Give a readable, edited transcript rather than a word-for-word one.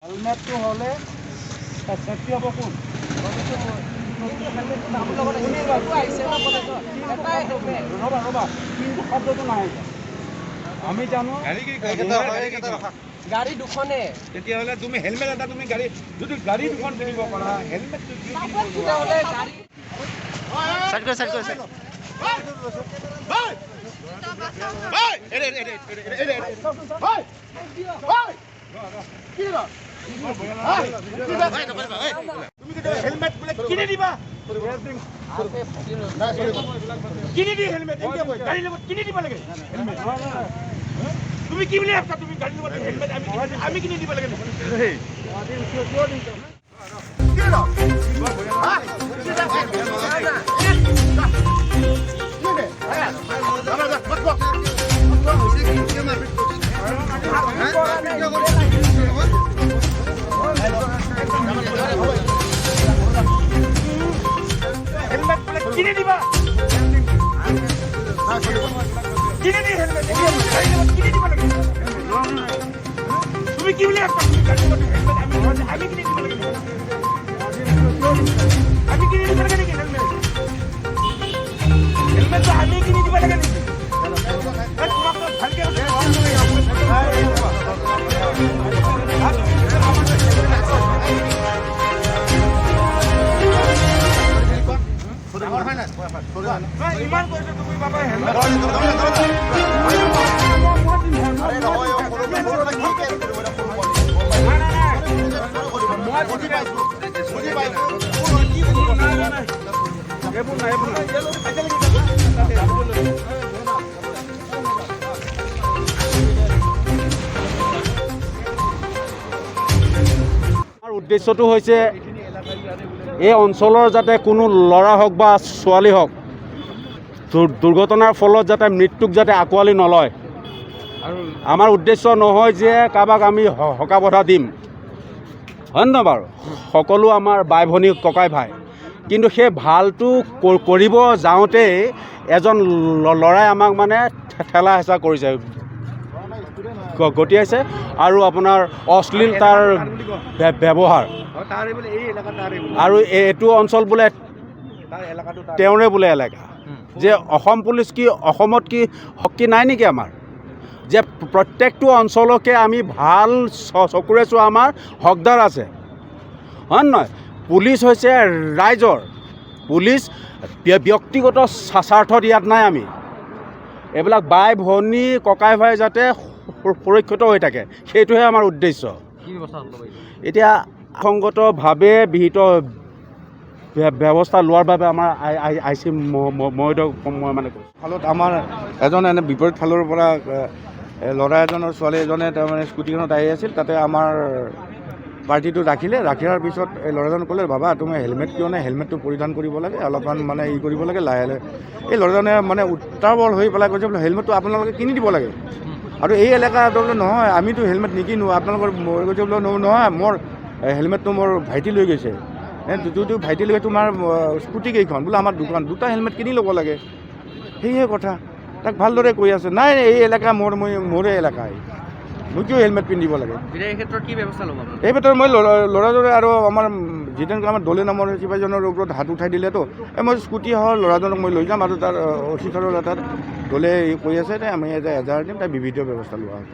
হেলমেটটো হ'লে চেফটি হ'ব কোন? আহিছে ন কলেজত এটাই হেলমেট। ৰ'বা ৰ'বা, কিন্তু শব্দটো নাহে। আমি জানো। গাড়ী দুখনে। তেতিয়াহ'লে তুমি হেলমেট এটা, তুমি গাড়ী যদি গাড়ী দুখন কিনিব পাৰা, হেলমেটটো কিয় কিনিব নোৱাৰা? তেতিয়াহ'লে গাড়ী সাইড করে, সাইড করে, সাইড। তুমি কেতিয়াবা হেলমেট বোলে কিনি দিবা, কিনি দি হেলমেট গাড়ীৰ লগত কিনি দিব লাগে হেলমেট। তুমি কি বুলি ভাবছা? তুমি গাড়ীৰ লগত হেলমেট আমি কিনি দিব লাগে নেকি? হেলমেট বোলে কিনি দিবা, কিনি দি হেলমেট গাড়ীৰ লগত কিনি দিব লাগে। তুমি কি বুলি ভাবছা? তুমি গাড়ীৰ লগত হেলমেট আমি কিনি দিব লাগে নেকি? আমি কিনি দিব লাগে নেকি হেলমেট? হেলমেটটো আমি কিনি দিব লাগে নেকি? এই তোমাক তো ভালকে ইমান কৈছো তুমি বাবা হেলমেট। এইবোৰ নাই, এইবোৰ নাই। আমাৰ উদ্দেশ্যটো হৈছে এই অঞ্চলৰ যাতে কোনো ল'ৰা হওক বা ছোৱালী হওক দুৰ্ঘটনাৰ ফলত যাতে মৃত্যুক যাতে আঁকোৱালি নলয়। আমাৰ উদ্দেশ্য নহয় যে কাৰোবাক আমি হকা বধা দিম, হয় নহয় বাৰু? সকলো আমাৰ বাই ভনী, ককাই ভাই। কিন্তু সেই ভালটো কৰিব যাওঁতেই এজন ল'ৰাই আমাক মানে ঠেলা হেঁচা কৰিছে, গতিয়াইছে আৰু আপোনাৰ অশ্লীল তাৰ ব্যৱহাৰ আৰু এইটো অঞ্চল বোলে তেওঁৰে বোলে এলেকা। যে অসম পুলিচ কি অসমত কি হক নাই নেকি আমাৰ, যে প্ৰত্যেকটো অঞ্চলকে আমি ভাল চকুৰে চোৱা আমাৰ হকদাৰ আছে, হয় নহয়? পুলিচ হৈছে ৰাইজৰ পুলিচ, ব্যক্তিগত স্বাৰ্থত ইয়াত নাই। আমি এইবিলাক বাই ভনী, ককাই ভাই যাতে সুৰক্ষিত হৈ থাকে, সেইটোহে আমাৰ উদ্দেশ্য। এতিয়া সংগতভাৱে বিহিত ব্যৱস্থা লোৱাৰ বাবে আমাৰ আই I C মহোদয়ক মই মানে কৈছোঁ। ফলত আমাৰ এজন এনে বিপৰীত ফালৰ পৰা ল'ৰা এজনৰ ছোৱালী এজনে তাৰমানে স্কুটিখনত আহি আছিল। তাতে আমাৰ পাৰ্টিটো ৰাখিলে। ৰাখাৰ পিছত এই ল'ৰাজন ক'লে, বাবা তুমি হেলমেট কিয় নাই, হেলমেটটো পৰিধান কৰিব লাগে, অলপমান মানে ই কৰিব লাগে লাহে লাহে। এই ল'ৰাজনে মানে উত্তাৱল হৈ পেলাই কৈছে বোলে হেলমেটটো আপোনালোকে কিনি দিব লাগে আৰু এই এলেকাটো বোলে নহয়, আমিতো হেলমেট নিকিনো আপোনালোকৰ। কৈছে বোলে নহয়, মোৰ হেলমেটটো মোৰ ভাইটি লৈ গৈছে। তোৰতো ভাইটি লৈ তোমাৰ স্কুটি কেইখন? বোলে আমাৰ দোকান দুটা হেলমেট কিনি ল'ব লাগে, সেয়ে কথা। তাক ভালদৰে কৈ আছে, নাই এই এলেকা মোৰ, মই মোৰে এলেকা, মই কিয় হেলমেট পিন্ধিব লাগে? এই ক্ষেত্ৰত কি ব্যৱস্থা ল'ব? এই ক্ষেত্ৰত মই ল'ৰাজনে আৰু আমাৰ জিতেন আমাৰ দলে নামৰ চিপাহীজনৰ ওপৰত হাত উঠাই দিলেতো, এই মই স্কুটি সহ ল'ৰাজনক মই লৈ যাম আৰু তাৰ অফিচাৰৰ তাত দলে কৈ আছে, আমি এটা এজাহাৰ দিম, তাৰ বিবিধ ব্যৱস্থা লোৱা হ'ব।